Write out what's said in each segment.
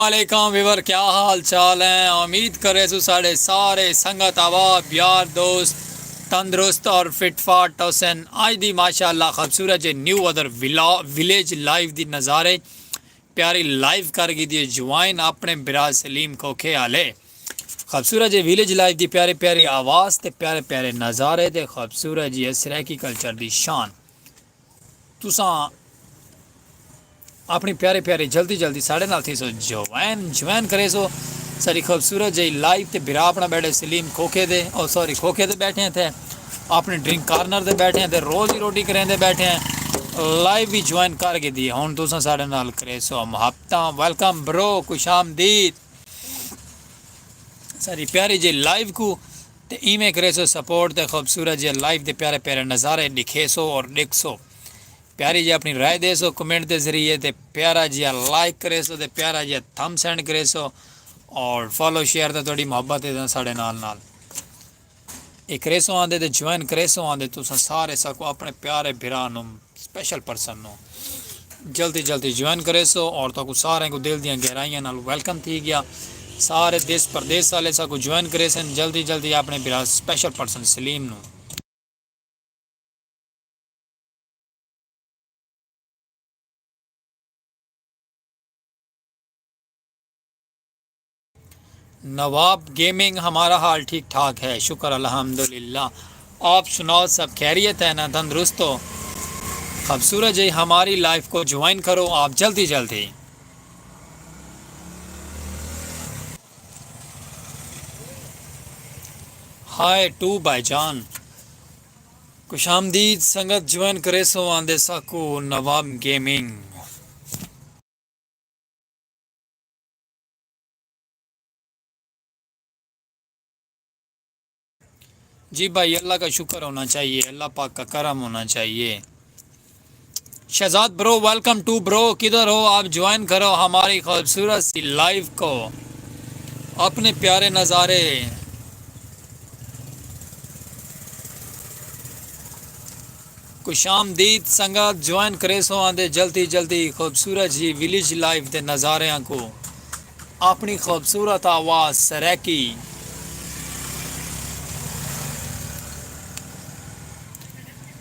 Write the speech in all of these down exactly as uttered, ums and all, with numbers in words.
علیکم ویور، کیا حال چال ہیں؟ امید کرے سو ساڑے سارے سنگت، احباب، یار دوست تندرست اور فٹ فاٹ ہوسن۔ آج دی ماشاءاللہ خوبصورت جے نیو ادر ولا-، ولیج لائف دی نظارے، پیاری لائف کر گھدی ہے جوائن اپنے برا سلیم کھوکھے آلے۔ خوبصورت جے ولیج لائف دی پیاری پیاری آواز تے پیارے پیارے نظارے تے خوبصورت جی سرائیکی کلچر دی شان۔ تساں اپنی پیارے پیارے جلدی جلدی ساڑے نال تھی سو جوائن، جوائن کرے سو ساری خوبصورت جی لائف تے برا اپنا بیٹھے سلیم کھوکھے دے، او سوری، کھوکھے دے بیٹھے ہیں تھے، اپنے ڈرنک کارنر دے بیٹھے ہیں تے روز ہی روٹی کریں دے بیٹھے ہیں۔ لائف بھی جوائن کر کے دی، ہن تساں ساڑے نال کرے سو محبتاں۔ ویلکم برو، خوش آمدید۔ ساری پیاری جے لائیو کوں تے ایویں کریسو سپورٹ تے خوبصورت جے لائیو دے پیارے پیارے نظارے ݙکھیسو اور ݙکھسو۔ پیاری جی اپݨی رائے ݙیسو کمنٹ دے ذریعے تے پیارا جیا لائک کریسو تے پیارا جیا تھم سینڈ کریسو اور فالو شیئر تے تہاݙی محبت ہے تاں ساݙے نال نال۔ اے کریسو آندے تے جوائن کریسو آندے، تساں سارے ساکوں اپݨے پیارے بھرا نوں سپیشل پرسن نوں جلدی جلدی جوائن کریسو اور تہاکوں سارے کوں دل دیاں گہرائیاں نال ویلکم تھی گیا۔ سارے دیس پردیس والے ساکوں جوائن کریسن جلدی جلدی اپݨے بھرا سپیشل پرسن سلیم نوں۔ نواب گیمنگ، ہمارا حال ٹھیک ٹھاک ہے، شکر الحمدللہ۔ آپ سناؤ، سب خیریت ہے نا، تندرست ہو؟ خوبصورت جی ہماری لائف کو جوائن کرو آپ جلدی جلدی۔ ہائے ٹو بھائی جان، خوش آمدید سنگت، جوائن کریسو آندے ساکوں نواب گیمنگ۔ جی بھائی، اللہ کا شکر ہونا چاہیے، اللہ پاک کا کرم ہونا چاہیے۔ شہزاد برو، ویلکم ٹو برو، کدھر ہو آپ؟ جوائن کرو ہماری خوبصورت سی لائیو کو، اپنے پیارے نظارے۔ خوش آمدید سنگت، جوائن کریسو آندے جلدی جلدی خوبصورت جی ولیج لائف دے نظاریاں کو، اپݨی خوبصورت آواز سرائیکی۔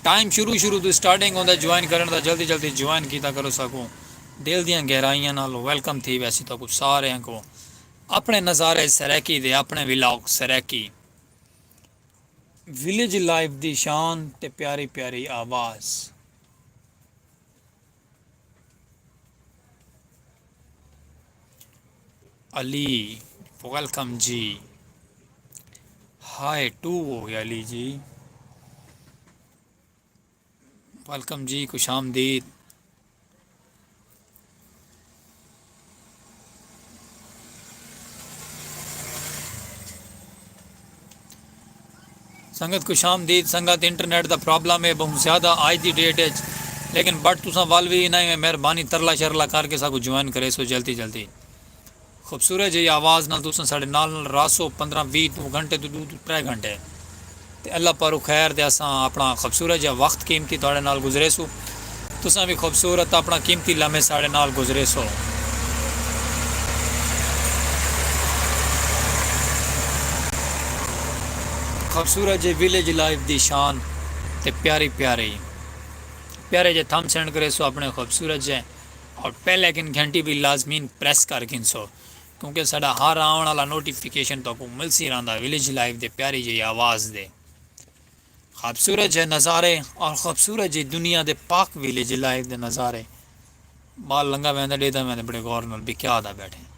ٹائم شروع شروع توں سٹارٹنگ ہوندا جوائن کرݨ دا، جلدی جلدی جوائن کیتا کرو ساکوں۔ دل دیاں گہرائیاں نال ویلکم تھی ویسی تہاکوں ساریاں کو اپݨے نظارے سرائیکی دے، اپݨے ولاگ سرائیکی۔ ولیج لائف دی شان تے پیاری پیاری آواز۔ علی، ویلکم جی۔ ہائے ٹو ہو گیا علی جی۔ ویلکم جی، خوش آمدید۔ سنگت خوش آمدید۔ سنگت انٹرنیٹ دا پرابلم ہے بہوں زیادہ آج دی ڈیٹ اچ، لیکن بٹ تساں ول وی انہاں میں مہربانی ترلا شرلا کر کے ساکوں جوائن کریسو جلدی جلدی۔ خوبصورت جئی آواز نال تساں ساڈے نال نال رہسو پندرہ ویہہ دو گھنٹے توں دو توں ترے گھنٹے۔ تے اللہ پاروں خیر تے اساں اپنا خوبصورت جیا وقت قیمتی تہاڈے نال گزریسوں۔ تساں وی خوبصورت اپنا قیمتی لمحے ساڈے نال گزریسو۔ خوبصورت جے ولیج لائف دی شان تے پیاری پیاری پیارے جے تھم سینڈ کریسو اپنے خوبصورت جے اور بیل آئیکن گھنٹی بھی لازمین پریس کر گھنسو۔ کیونکہ ساڈا ہر آوݨ والا نوٹیفیکیشن تہاکوں ملسی رہندا ولیج لائف دے پیاری جئی آواز دے۔ خوبصورت جے نظارے اور خوبصورت جئی دنیا دے پاک ولیج لائف دے نظارے۔ ٻال لنگھا ویندا ݙیہدا ویندا بڑے غور نال بکیا دا بیٹھے۔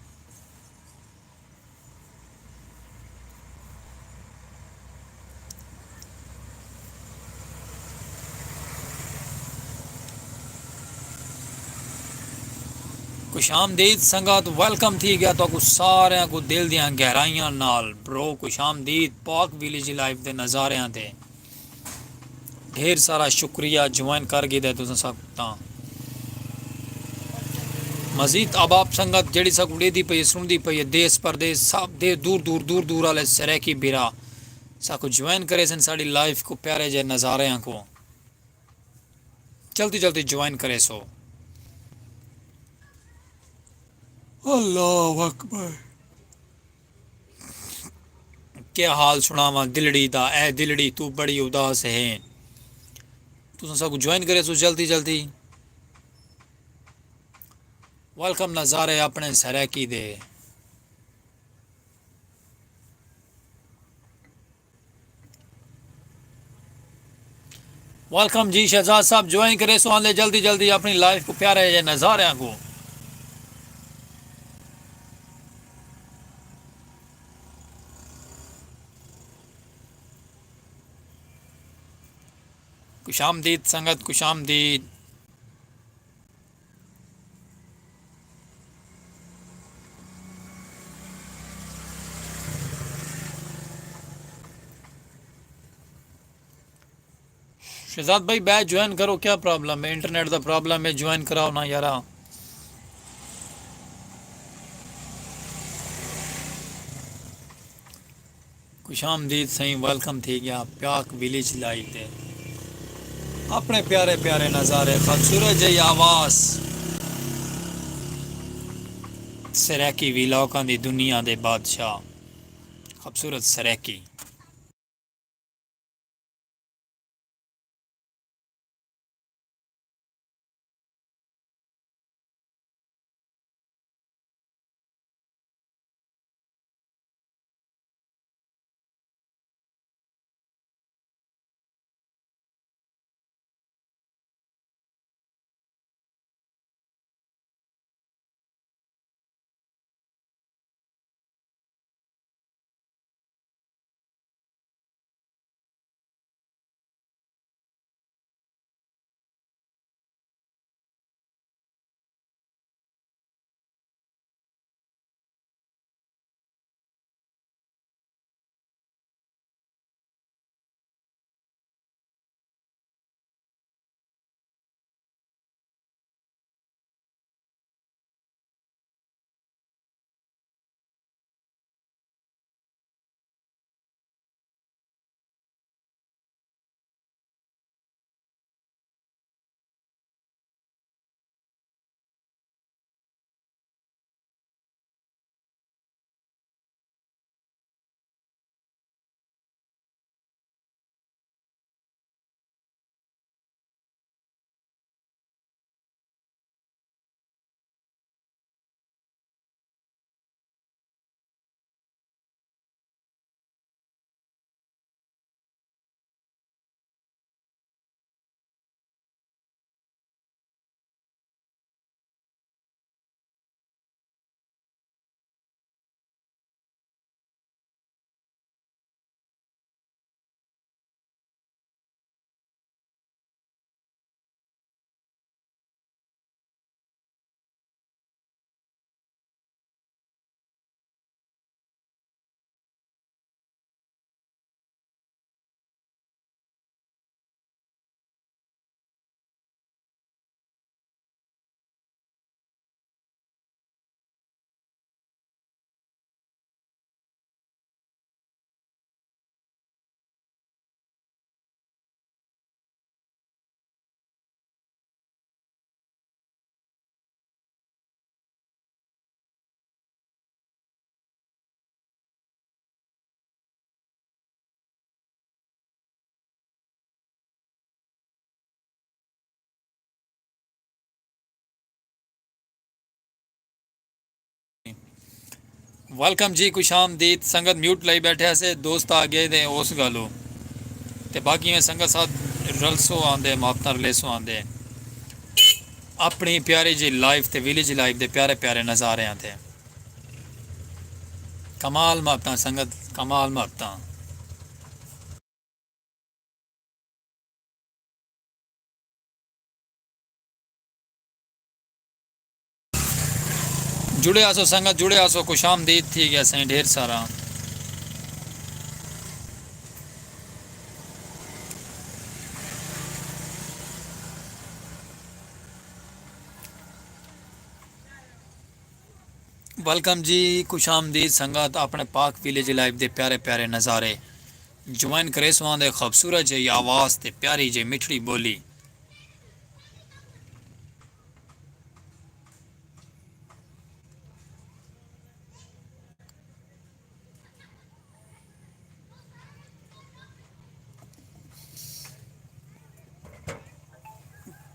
خوش آمدید سنگت، ویلکم تھی گیا تہاکوں ساریاں کوں دل دیاں گہرائیاں نال برو، خوش آمدید پاک ویلیج لائف دے نظاریاں تے۔ ڈھیر سارا شکریہ جوائن کر گھدے تساں سب تاں۔ مزید احباب سنگت جیڑھی ساکوں ڈیدھی پئی ہے، سنڑدی پئی ہے، دیس پردیس سب دے دور دور دور دور آلے سرائیکی بھرا ساکوں جوائن کریسن ساڈی لائف کوں پیارے جے نظاریاں کوں۔ جلدی جلدی جوائن کریسو۔ اللہ اکبر۔ کیا حال سناواں دلڑی دا، اے دلڑی تو بڑی اداس ہے۔ تساں ساکوں جوائن کرے سو جلدی جلدی۔ ویلکم نظارے اپنے سرائیکی دے۔ ویلکم جی شہزاد صاحب، جوائن کرے سو آندے جلدی جلدی اپنی لائف کو پیارے جے نظاریاں کو۔ خوش آمدید سنگت، خوش آمدید۔ شہزاد بھائی، بیچ جوائن کرو، کیا پرابلم ہے؟ انٹرنیٹ دا پرابلم ہے، جوائن کراؤ نا یارا۔ خوش آمدید سائیں، ویلکم تھی گیا پاک ویلیج لائیو تے۔ اپنے پیارے پیارے نظارے، خوبصورت جئی آواز۔ سرائیکی ویلاگاں دی دنیا دے بادشاہ، خوبصورت سرائیکی۔ ویلکم جی، خوش آمدید۔ سنگت میوٹ لائی بیٹھے سے، دوست آ گئے دے اس گالو۔ تے باقی میں سنگت ساتھ رلسو آندے، محبتاں رلیسو آندے۔ اپنی پیاری جی لائف تے ویلیج لائف دے پیارے پیارے نظارے آندے۔ کمال محبتاں سنگت، کمال محبتاں۔ جڑے آسو سنگت، جڑے آسو، خوش آمدید تھی گیا سائیں ڈھیر سارا۔ ویلکم جی، خوش آمدید سنگت، اپنے پاک ویلیج لائف دے پیارے پیارے نظارے۔ جوائن کریسو آندے خوبصورت جئی آواز تے پیاری جئی مٹھڑی ٻولی۔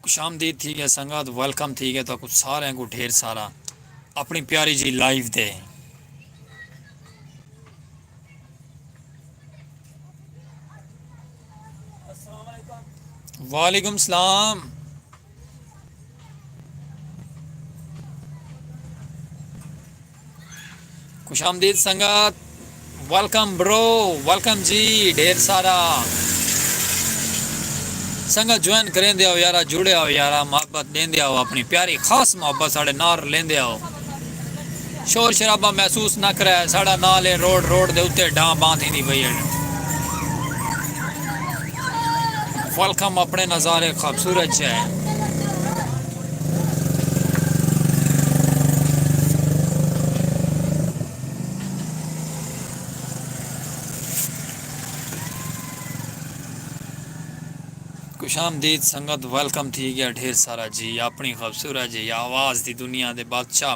خوش آمدید تھی ڳئے سنگت، ویلکم تھی ڳئے تہاکوں ساریں کوں ڈھیر سارا اپݨی پیاری جی لائیو تے۔ وعلیکم السلام۔ خوش آمدید سنگت، ویلکم برو، ویلکم جی، ڈھیر سارا سنگت جوائن کریندے آؤ یارا، جڑے آؤ یارا، محبت ݙیندے آؤ، اپݨی پیاری خاص محبت ساݙے نال لیندے آؤ۔ شور شرابہ محسوس نہ کرے، ساݙا نال ہے روڈ، روڈ دے اتے ڈاں باں تھیندی پئی ہے۔ ویلکم، اپݨے نظارے خوبصورت چ ہے۔ خوش آمدید سنگت، ویلکم تھی ڳیا ڈھیر سارا جی، اپݨی خوبصورت جی آواز دی دنیا دے بادشاہ۔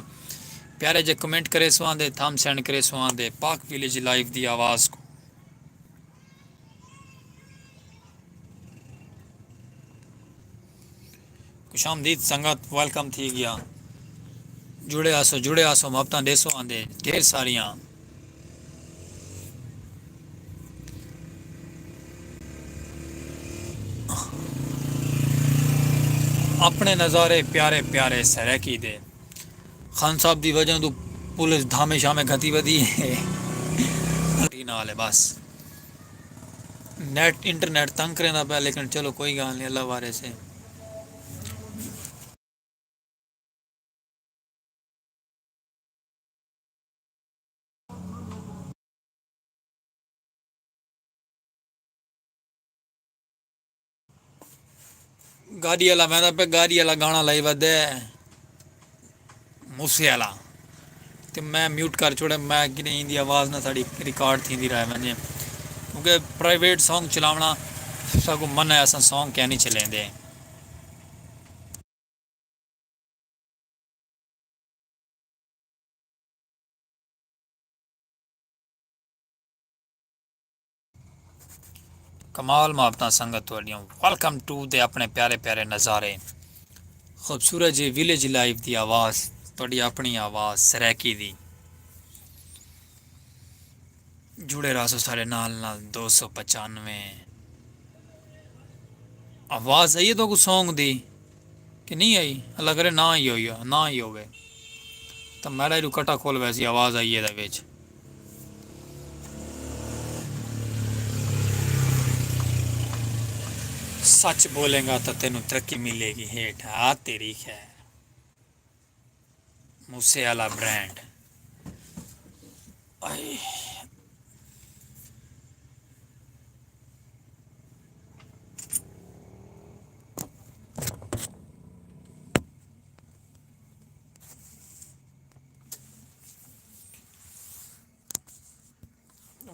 پیارے جے کمنٹ کریسو آندے، تھمب سینڈ کریسو آندے پاک ویلیج لائیو دی آواز کوں۔ خوش آمدید سنگت، ویلکم تھی ڳیا۔ جڑے آسو، جڑے آسو، محبتاں ݙیسو آندے ڈھیر ساریاں۔ اپݨے نظارے پیارے پیارے سرائیکی دے۔ خان صاحب دی وجہ توں پولیس دھامے شامے گھتی ودی ہے۔ نال ہے بس۔ نیٹ، انٹرنیٹ تنگ کریندا پیا، لیکن چلو کوئی ڳالھ نہیں، اللہ وارث ہے۔ گاݙی آلا ویندا پیا، گاݙی آلا گانا لائی ودے۔ موسے آلا۔ تے میں میوٹ کر چھوڑے، میں کنے ایندی آواز نہ ساݙی ریکارڈ تھیندی رہ ونڄے۔ کیونکہ پرائیویٹ سانگ چلاوݨا ساکوں منع ہے، اساں سانگ کینی چلیندے۔ کمال محبتاں سنگت تہاݙیاں۔ ویلکم ٹو دے اپݨے پیارے پیارے نظارے۔ خوبصورت جی ویلیج لائف دی آواز، تہاݙی اپݨی آواز سرائیکی دی۔ جڑے رہسو ساݙے نال نال دو سو پچانوے۔ آواز آئی ہے تہاکوں سانگ دی کہ نہیں آئی؟ اللہ کرے نہ آئی ہوئی ہو، نہ آئی ہووے۔ تاں میݙا ایݙو کٹا کھول ویسی آواز آئی ہے دا وچ۔ سچ بولیں گا تاں تینوں ترقی ملے گی، ہیٹھ آ تیری خیر۔ موسے آلا برانڈ۔ آئے۔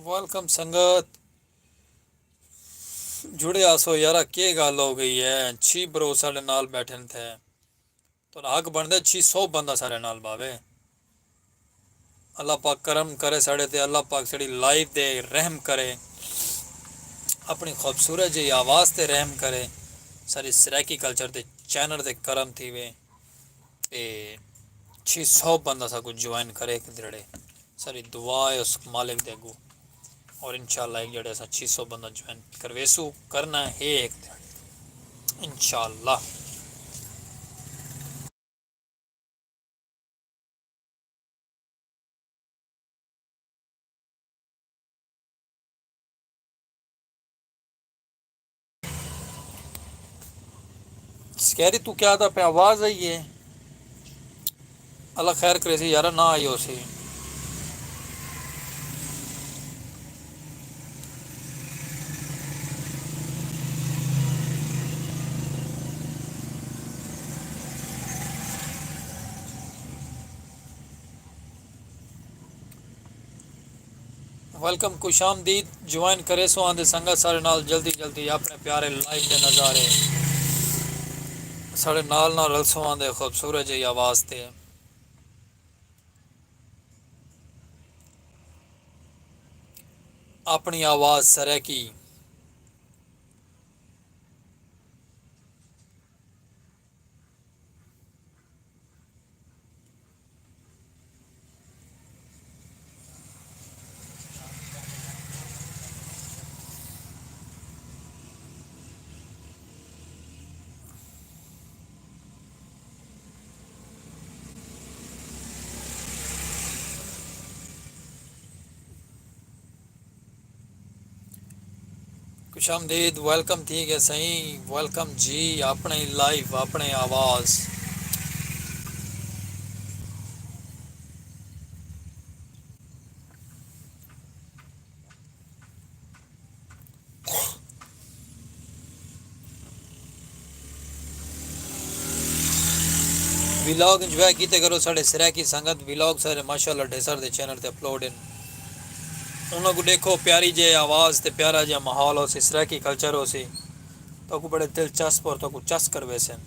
ویلکم سنگت، جڑے آسو یارا، کے ڳالھ ہو ڳئی ہے؟ چھی برو ساݙے نال ٻیٹھن تھے۔ تہاݙا حق بݨدے چھی سو بندہ ساݙے نال باوے۔ اللہ پاک کرم کرے ساݙے تے، اللہ پاک ساݙی لائف تے رحم کرے، اپݨی خوبصورت جئی آواز تے رحم کرے، ساݙی سرائیکی کلچر تے چینل تے کرم تھیوے۔ تے چھی سو بندہ ساکوں جوائن کرے ہک دھیڑے۔ ساݙی دعا ہے اس مالک دے اڳوں۔ اور انشاءاللہ ہک دھیڑے اساں چھی سو بندہ جوائن کرویسوں، کرنا ہے ہک دھیڑے۔ انشاءاللہ۔ سکیری، توں کیا آہدا پیا؟ آواز آئی ہے؟ اللہ خیر کریسی یارا، نہ آئی ہوسی۔ ویلکم، خوش آمدید۔ جوائن کریسوں آندے سنگت ساݙے نال جلدی جلدی اپݨے پیارے لائیو دے نظارے۔ ساݙے نال نال رلسوں آندے خوبصورت جئی آواز تے۔ اپݨی آواز سرائیکی۔ خوش آمدید، ویلکم تھی ڳئے سئیں، ویلکم جی، اپݨے لائیو، اپݨے آواز۔ ولاگ انجوائے کیتے کرو ساݙے سرائیکی سنگت، ولاگ سارے ماشاءاللہ ڈھیسر دے چینل تے اپلوڈ ہن، انہاں کوں ݙیکھو، پیاری جے آواز تے پیارا جیہا ماحول ہوسی، سرائیکی کلچر ہوسی، تہاکوں بڑے دلچسپ اور تہاکوں چس کرویسن۔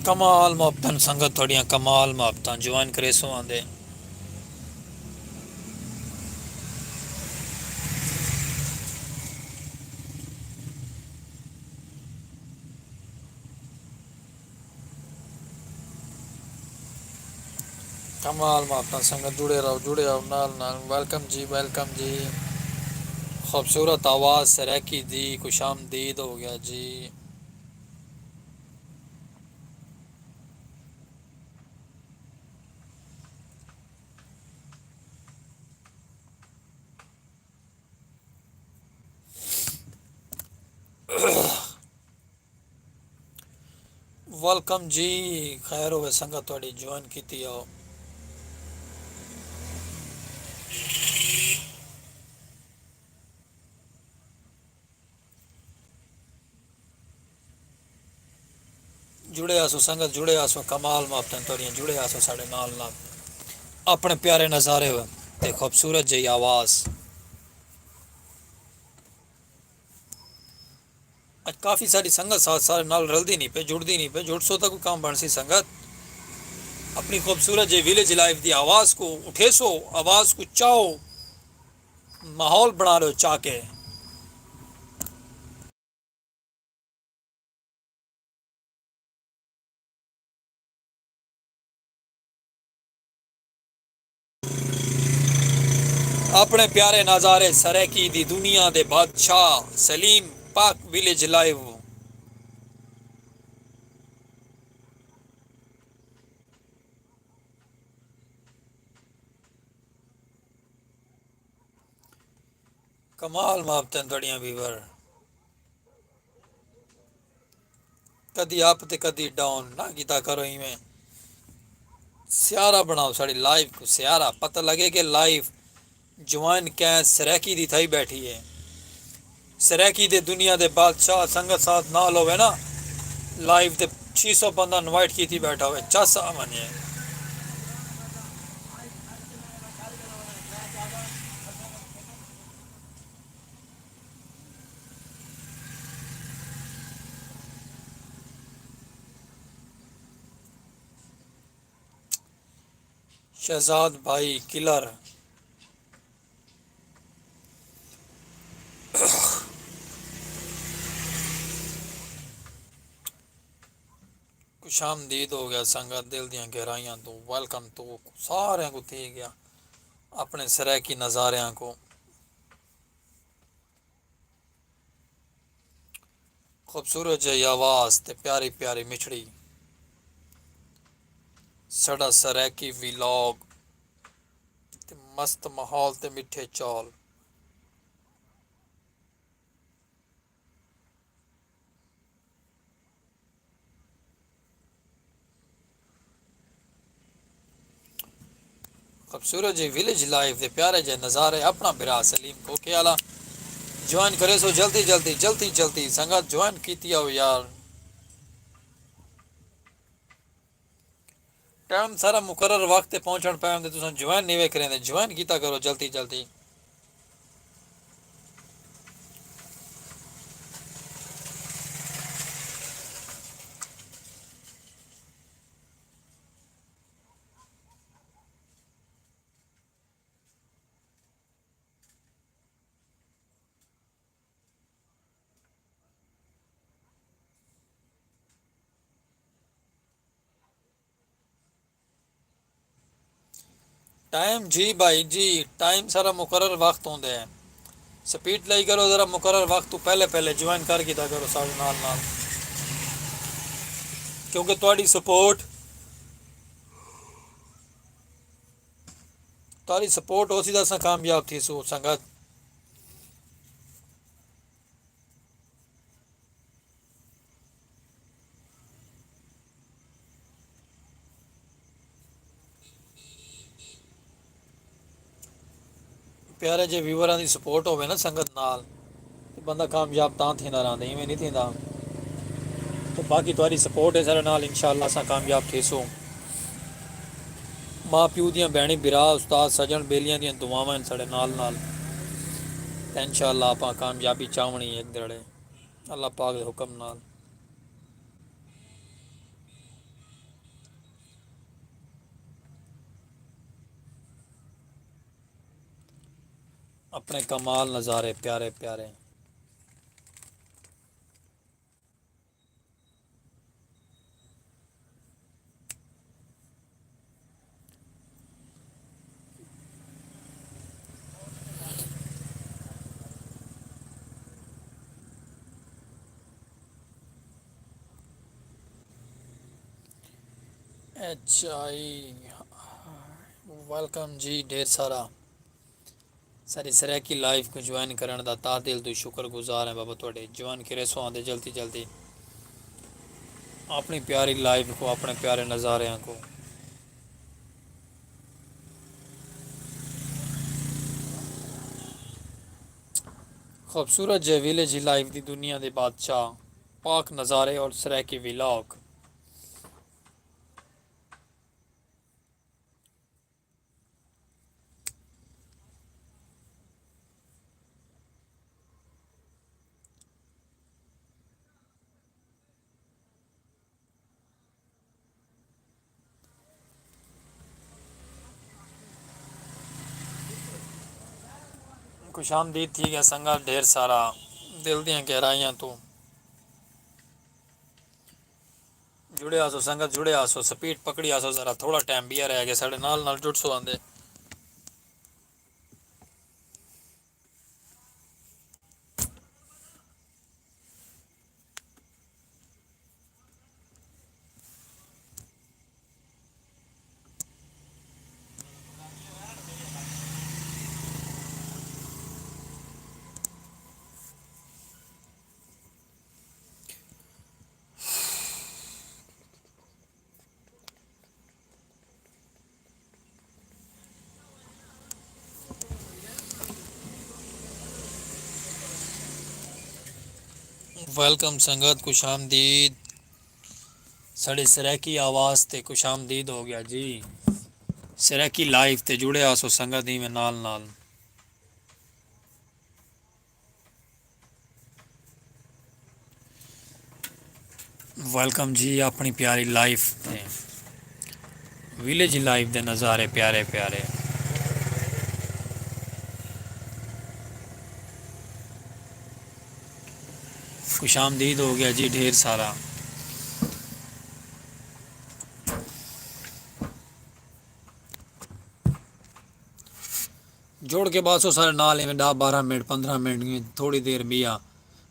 کمال محبتاں سنگت، تہاݙیاں کمال محبتاں، جوائن کریسو آندے۔ کمال محبتاں سنگت، جڑے رہو، جڑے رہو نال نال۔ ویلکم جی، ویلکم جی۔ خوبصورت آواز سرائیکی دی، خوش آمدید ہو ڳیا جی۔ ویلکم جی، خیر ہووے سنگت تہاݙی جوائن کیتی آؤ۔ جڑے آسو سنگت، جڑے آسو، کمال محبتاں تہاݙیاں، جڑے آسو ساݙے نال نال۔ اپݨے پیارے نظارے تے خوبصورت جئی آواز۔ اڄ کافی ساری سنگت ساتھ سارے نال رلدی نہیں پئی، جڑدی نہیں پئی، جڑسو تاں کوئی کم بݨسی سنگت۔ اپݨی خوبصورت جے ویلیج لائف دی آواز کوں اٹھیسو، آواز کوں چاؤ، ماحول بݨا لو چا کے۔ اپݨے پیارے نظارے سرائیکی دی دنیا دے بادشاہ سلیم پاک ویلیج لائیو۔ کمال محبتاں تہاݙیاں ویور۔ کدی اپ تے کدی ڈاؤن نہ کیتا کرو ایویں۔ سیارہ بݨاؤ ساݙی لائیو کوں، سیارہ پتہ لڳے کہ لائیو جوائن کہیں سرائیکی دی تھئی ٻیٹھی ہے۔ سرائیکی دے دنیا دے بادشاہ سنگت ساتھ نال ہووے نا، لائیو تے چھی سو بندہ انوائٹ کیتی ٻیٹھا ہووے، چس آ ونڄے۔ شہزاد بھائی کلر۔ خوش آمدید ہو ڳیا سنگت، دل دیاں گہرائیاں توں ویلکم تو ساریاں کوں تھی ڳیا اپݨے سرائیکی نظاریاں کوں۔ خوبصورت جئی آواز تے پیاری پیاری مٹھڑی۔ ساݙا سرائیکی ویلاگ تے مست ماحول تے مٹھے چول۔ خوبصورت جے ویلیج لائف دے پیارے جے نظارے، اپݨا بھرا سلیم کوکے آلا۔ جوائن کریسو جلدی جلدی، جلدی جلدی، سنگت جوائن کیتی آؤ یار۔ ٹائم سارا مقرر وقت تے پہنچݨ پئے ہوندے، تساں جوائن نہیں وے کریندے، جوائن کیتا کرو جلدی جلدی۔ ٹائم جی بھائی جی، ٹائم سارا مقرر وقت ہوندے ہے۔ سپیڈ لائی کرو ذرا، مقرر وقت تو پہلے پہلے جوائن کر گھدا کرو سارے نال نال۔ کیونکہ تہاݙی سپورٹ، تہاݙی سپورٹ ہوسی تاں اساں کامیاب تھیسوں سنگت۔ پیارے جے ویوراں دی سپورٹ ہووے نا سنگت نال، تے بندہ کامیاب تاں تھیندا رہندے، ایویں نہیں تھیندا۔ تے باقی تہاݙی سپورٹ ہے ساݙے نال، انشاءاللہ اساں کامیاب تھیسوں۔ ماں پیو دیاں بھیݨیں بھرا، استاد سڄݨ ٻیلیاں دیاں دعاواں ہن ساݙے نال نال۔ تے انشاءاللہ آپاں کامیابی چاوݨی ہے ہک دھڑے، اللہ پاک دے حکم نال۔ اپݨے کمال نظارے پیارے پیارے۔ اچھا جی، ویلکم جی، ڈھیر سارا ساݙی سرائیکی لائیو کوں جوائن کرݨ دا تہہ دل توں شکر گزار ہیں بابا تہاݙے۔ جوائن کریسو آندے جلدی جلدی اپݨی پیاری لائیو کوں، اپݨے پیارے نظاریاں کوں۔ خوبصورت جے ویلیج لائف دی دنیا دے بادشاہ، پاک نظارے اور سرائیکی ولاگ۔ خوش آمدید تھی ڳیا سنگت، ڈھیر سارا دل دیاں گہرائیاں توں۔ جڑے آسو سنگت، جڑے آسو، سپیڈ پکڑی آسو، ذرا تھوڑا ٹائم ٻیا رہ ڳیا، ساݙے نال نال جڑسو آندے۔ ویلکم سنگت، خوش آمدید۔ ساݙے سرائیکی آواز تے خوش آمدید ہو ڳیا جی۔ سرائیکی لائیو تے جڑے آسو سنگت، ایویں نال نال۔ ویلکم جی اپݨی پیاری لائف تے، ویلیج لائف دے نظارے پیارے پیارے۔ خوش آمدید ہو ڳیا جی ڈھیر سارا۔ جڑ کے بس او سارے نال ایویں ݙاہ بارہ منٹ، پندرہ منٹ، ایویں تھوڑی دیر ٻیا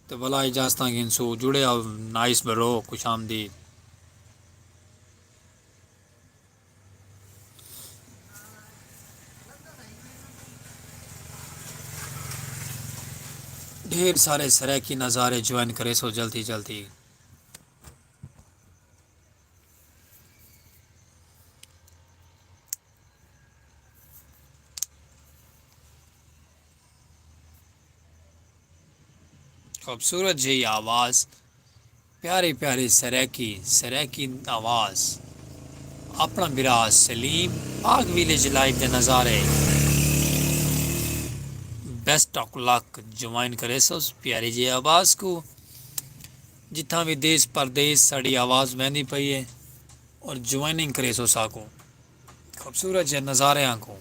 تے ولا اجازتاں گھنسو۔ جڑے آؤ، نائس برو، خوش آمدید۔ ڈھیر سارے سرائیکی نظارے جوائن کریسو جلدی جلدی۔ خوبصورت جئی آواز، پیاری پیاری سرائیکی، سرائیکی آواز۔ اپݨا بھرا سلیم، پاک ویلیج لائف دے نظارے۔ بیسٹ آف لک، جوائن کریسوس پیاری جئی آواز کوں۔ جتھاں وی دیس پردیس ساݙی آواز ویندی پئی ہے اور جوائننگ کریسو ساکوں، خوبصورت جے نظاریاں کوں۔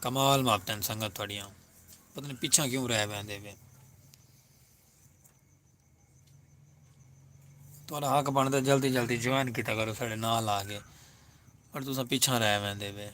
کمال ماپٹن سنگت تہاݙیاں، پتہ نہیں پچھاں کیوں رہ ویندے وے۔ تہاݙا حق بݨدا، جلدی جلدی جوائن کیتا کرو ساݙے نال آ کے، پر تساں پچھاں رہ ویندے پئے۔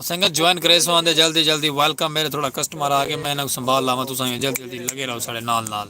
سنگت جوائن کریسو آندے جلدی جلدی، ویلکم۔ میرے تھوڑا کسٹمر آ گئے، میں انہاں کوں سنبھال لاواں، تساں وی جلدی جلدی لگے رہو ساݙے نال نال۔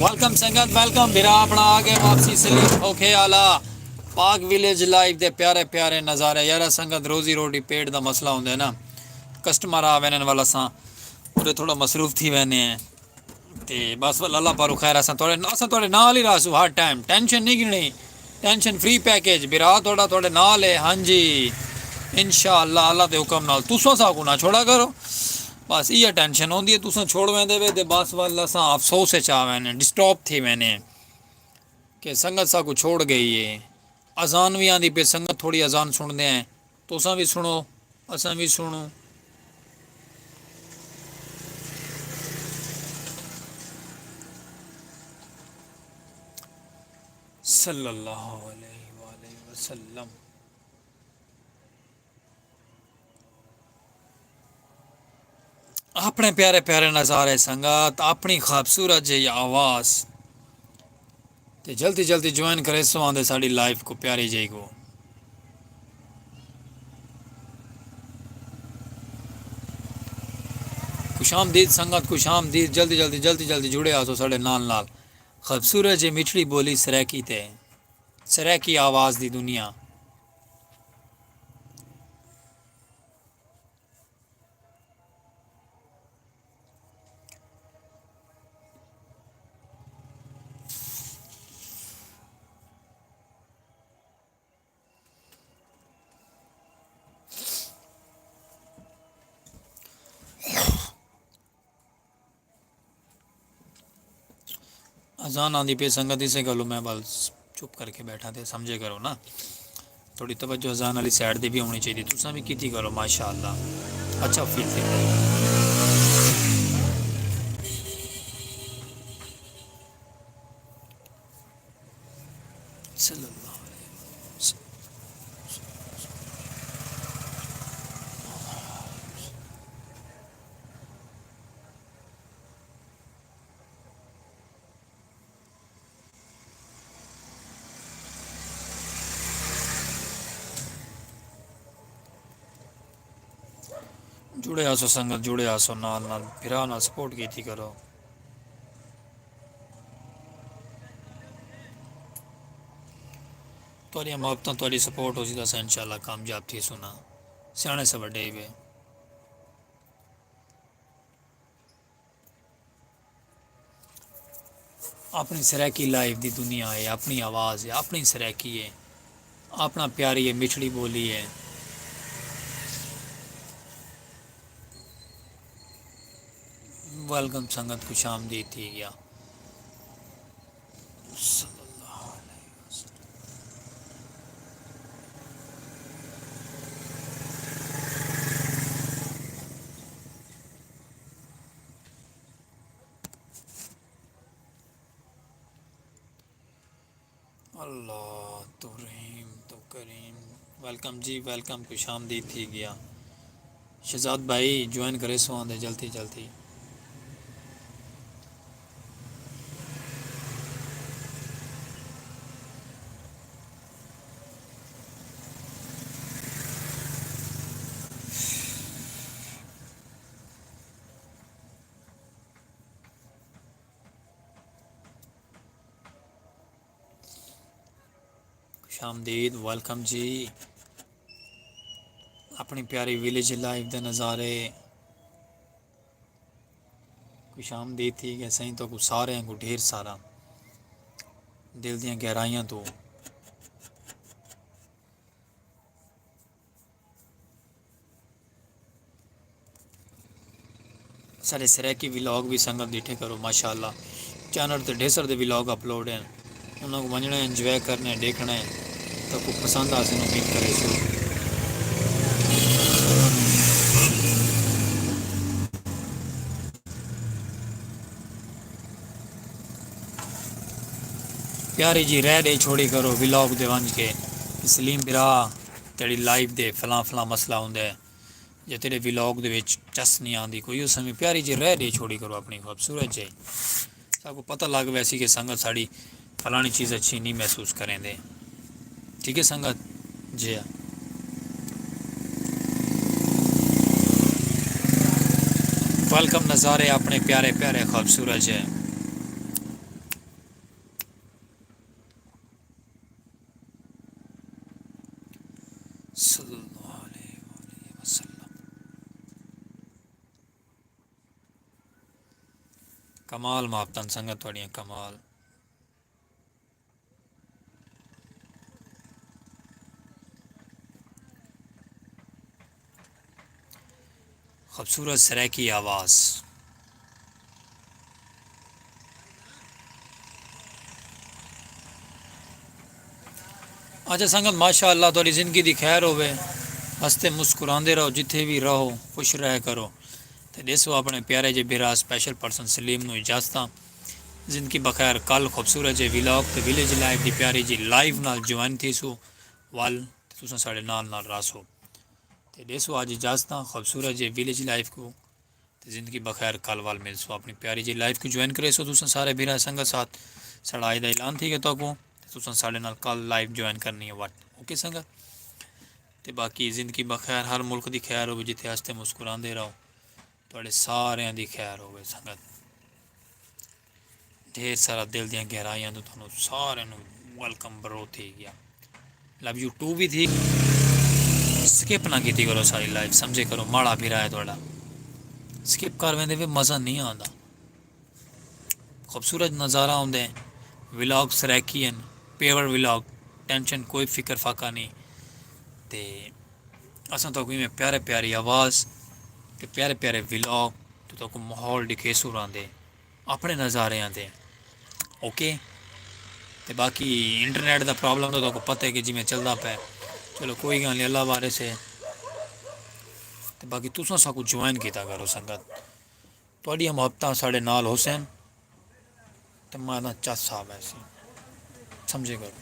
ویلکم سنگت، ویلکم بھرا اپنا آ گئے واپسی۔ سلیم اوکھے آلا، پاک ویلیج لائف دے پیارے پیارے نظارے۔ یارا سنگت، روزی روٹی پیٹ دا مسئلہ ہوندا ہے نا، کسٹمر آ ویندن والا ساں اورے تھوڑا مصروف تھی ویندے ہیں۔ تے بس ول اللہ پاروں خیر، اساں تھوڑے اساں تھوڑے نال ہی رہسوں ہر ٹائم، ٹینشن نہیں گھننی۔ ٹینشن فری پیکج بھرا، تھوڑا تھوڑے نال ہے۔ ہاں جی، انشاءاللہ اللہ دے حکم نال تساں ساکوں نہ چھوڑا کرو۔ بس ایہا ٹینشن ہوندی ہے، تساں چھوڑ ویندے وے تے بس ول اساں افسوس وچ آ ویندے ہیں، ڈسٹرب تھی ویندے ہیں کہ سنگت ساکوں چھوڑ گئی ہے۔ اذان وی آندی پئی، سنگت تھوڑی اذان سنڑدے ہیں، تساں وی سنڑو، اساں وی سنڑوں۔ صلی اللہ علیہ وآلہ وسلم۔ اپنے پیارے پیارے نظارے سنگت، اپنی خوبصورت جئی آواز تے جلدی جلدی جوائن کریسو آندے ساڈی لائف کو پیاری جئی کو۔ خوش آمدید سنگت، خوش آمدید۔ جلدی جلدی جلدی جلدی جڑے آسو ساڈے نال نال۔ خوبصورت جئی مٹھڑی بولی سرائیکی تے سرائیکی آواز دی دنیا۔ اذان آندی پئی سنگت، اسے گالوں میں ول چپ کر کے بیٹھا تے سمجھے کرو نا۔ تھوڑی توجہ اذان والی سائیڈ تے بھی ہونی چاہیے، تساں بھی کیتی کرو۔ ماشاءاللہ، اچھا فیل تھیندا ہے۔ صلی اللہ علیہ وسلم۔ جڑے آسو سنگت، جڑے آسو نال نال، بھرا نال سپورٹ کیتی کرو۔ تہاڈیاں محبتاں، تہاڈی سپورٹ ہوسی تاں اساں انشاءاللہ کامیاب تھیسوں نا۔ سیاݨے سے وݙے ہی وے۔ اپݨی سرائیکی لائف دی دنیا ہے، اپݨی آواز ہے، اپݨی سرائیکی ہے، اپݨا پیاری ہے، مٹھڑی ٻولی ہے۔ ویلکم سنگت، خوش آمدید تھی ڳیا۔ صلی اللہ علیہ وسلم۔ اللہ تو رحیم تو کریم۔ ویلکم جی، ویلکم، خوش آمدید تھی ڳیا۔ شہزاد بھائی جوائن کریسو آندے جلدی جلدی۔ خوش آمدید، ویلکم جی۔ اپݨی پیاری ویلیج لائف دے نظارے۔ خوش آمدید تھی ڳئے سئیں، تہاکوں ساریں کوں ڈھیر سارا دل دیاں گہرائیاں توں۔ ساݙے سرائیکی ولاگ وی سنگت ݙٹھے کرو، ماشاءاللہ چینل تے ڈھیر سارے دے ولاگ اپلوڈ ہن، انہاں کوں ونڄݨا ہے، انجوائے کرݨا ہے، ݙیکھݨا ہے، تہاکوں پسند آسن، امید کریسوں۔ پیاری جی رائے ݙے چھوڑی کرو ولاگ دے ونڄ کے کہ سلیم بھرا تیݙی لائف دے فلاں فلاں مسئلہ ہوندے، جے تیݙے ولاگ دے وچ چس نہیں آندی کوئی، اس سمیں پیاری جی رائے ݙے چھوڑی کرو اپݨی خوبصورت جئی۔ ساکوں پتہ لڳ ویسی کہ سنگت ساݙی فلانی چیز اچھی نہیں محسوس کریندے۔ ٹھیک ہے سنگت؟ جی ہاں۔ ویلکم نظارے اپݨے پیارے پیارے خوبصورت جے۔ صلی اللہ علیہ وآلہ وسلم۔ کمال محبتاں سنگت تہاݙیاں، کمال۔ خوبصورت سرائیکی آواز۔ اچھا سنگت، ماشاء اللہ، تہاݙی زندگی دی خیر ہووے، ہستے مسکراندے رہو، جتھے وی رہو خوش رہیا کرو۔ تے ݙیسو اپݨے پیارے جے بھرا اسپیشل پرسن سلیم نوں اجازتاں۔ زندگی بخیر، کل خوبصورت جے ولاگ تے ولیج لائف دی پیاری جی لائیو نال جوائن تھیسو ول، تے تساں ساݙے نال نال رہسو۔ تے ݙیسو اڄ اجازتاں خوبصورت جے ولیج لائف کوں۔ تے زندگی بخیر، کل ول ملسوں، اپݨی پیاری جی لائیو کوں جوائن کریسو تساں سارے بھرا سنگت ساتھ۔ ساݙا اڄ دا اعلان تھی ڳیا تہاکوں، تے تساں ساݙے نال کل لائیو جوائن کرݨی ہے وٹ، اوکے سنگت؟ تے باقی زندگی بخیر، ہر ملک دی خیر ہووے، جتھے ہستے مسکراندے رہو، تہاݙے ساریاں دی خیر ہووے سنگت۔ ڈھیر سارا دل دیاں گہرائیاں توں تہانوں سارے نوں ویلکم برو تھی ڳیا۔ لو یو ٹو وی تھی۔ سکپ نہ کیتی کرو ساری لائف، سمجھے کرو، ماڑا بھرا ہے تہاݙا۔ سکپ کر ویندے وے مزہ نہیں آندا۔ خوبصورت نظارہ ہوندے، ولاگ سرائیکی ہن، پیور ولاگ، ٹینشن کوئی فکر فاقہ نہیں۔ تے اساں تہاکوں ایویں پیارے پیاری آواز تے پیارے پیارے ولاگ تے تہاکوں ماحول ݙکھیسوں راندے اپݨے نظاریاں تے، اوکے؟ تے باقی انٹرنیٹ دا پرابلم تاں تہاکوں پتہ ہے کہ جیویں چلدا پئے۔ چلو کوئی ڳالھ نہیں، اللہ وارث ہے۔ تے باقی تساں ساکوں جوائن کیتا کرو سنگت۔ تہاݙیاں محبتاں ساݙے نال ہوسن تے میں تاں چس آ ویسی۔ سمجھے کرو۔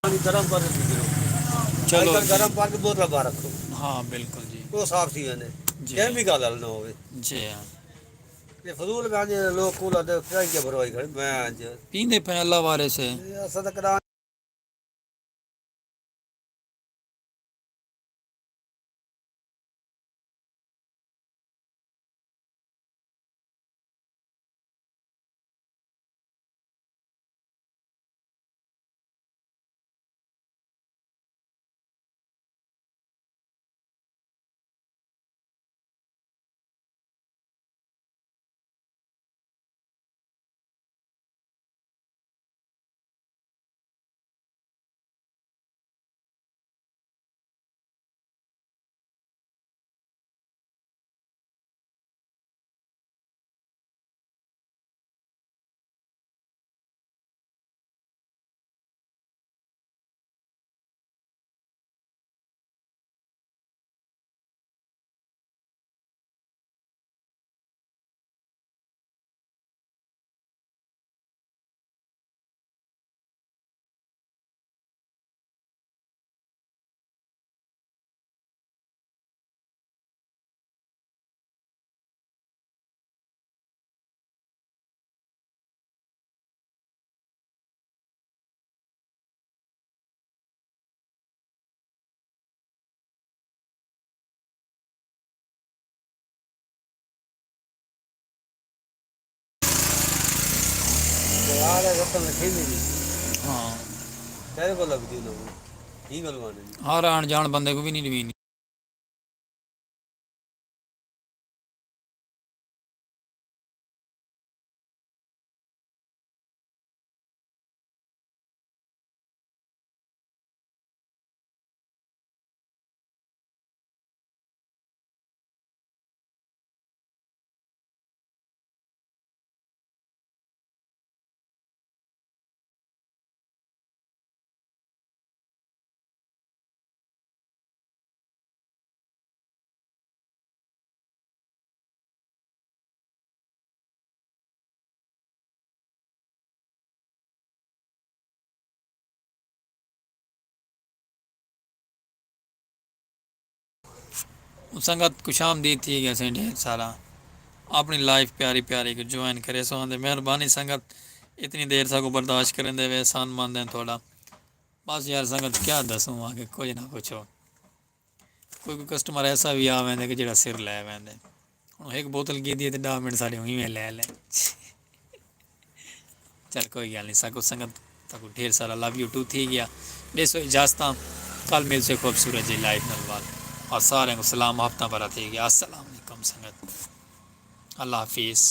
پانی گرم کر کے پی لو۔ چلو اج کل جی۔ گرم کر کے بوتل باہر رکھو۔ ہاں، بالکل جی۔ وہ صاف تھی ویندے۔ جی۔ کیمیکل والا نہ ہوے۔ جی ہاں۔ یہ فضول گانے لوگ کول آتے، کیا کیا بھروائی کھڑے، میں اج پیندے پئے اللہ وارث ہے۔ یہ اساں تاں کݙاں ہاں۔ تیرے کول لڳدی لوگ۔ ہی ڳالھاں نے۔ ہر آن جان بندے کو بھی نہیں ݙوینی۔ سنگت خوش آمدید تھی گیا سیں ڈھیر سارا۔ اپنی لائف پیاری پیاری کو جوائن کرے سو آندے۔ مہربانی سنگت، اتنی دیر سا کو برداشت کریں دے وے، احسان مند ہیں تھوڑا۔ بس یار سنگت کیا دسوں آ کے کچھ نہ پوچھو۔ کوئی کوئی کسٹمر ایسا بھی آ ویندے کہ جڑا سر لے ویندے۔ ہن ایک بوتل کی دی تے ڈاہ منٹ ساڈے ہوئی میں لے لے۔ چل کوئی گل نہیں، ساکو سنگت تاکو ڈھیر سارا لو یو ٹو تھی گیا۔ ڈیسو اجازتاں، کل مل سے خوبصورت جی لائف نال وال۔ اور سارے کو سلام، ہفتہ بھرا تھی گیا۔ السلام علیکم سنگت، اللہ حافظ۔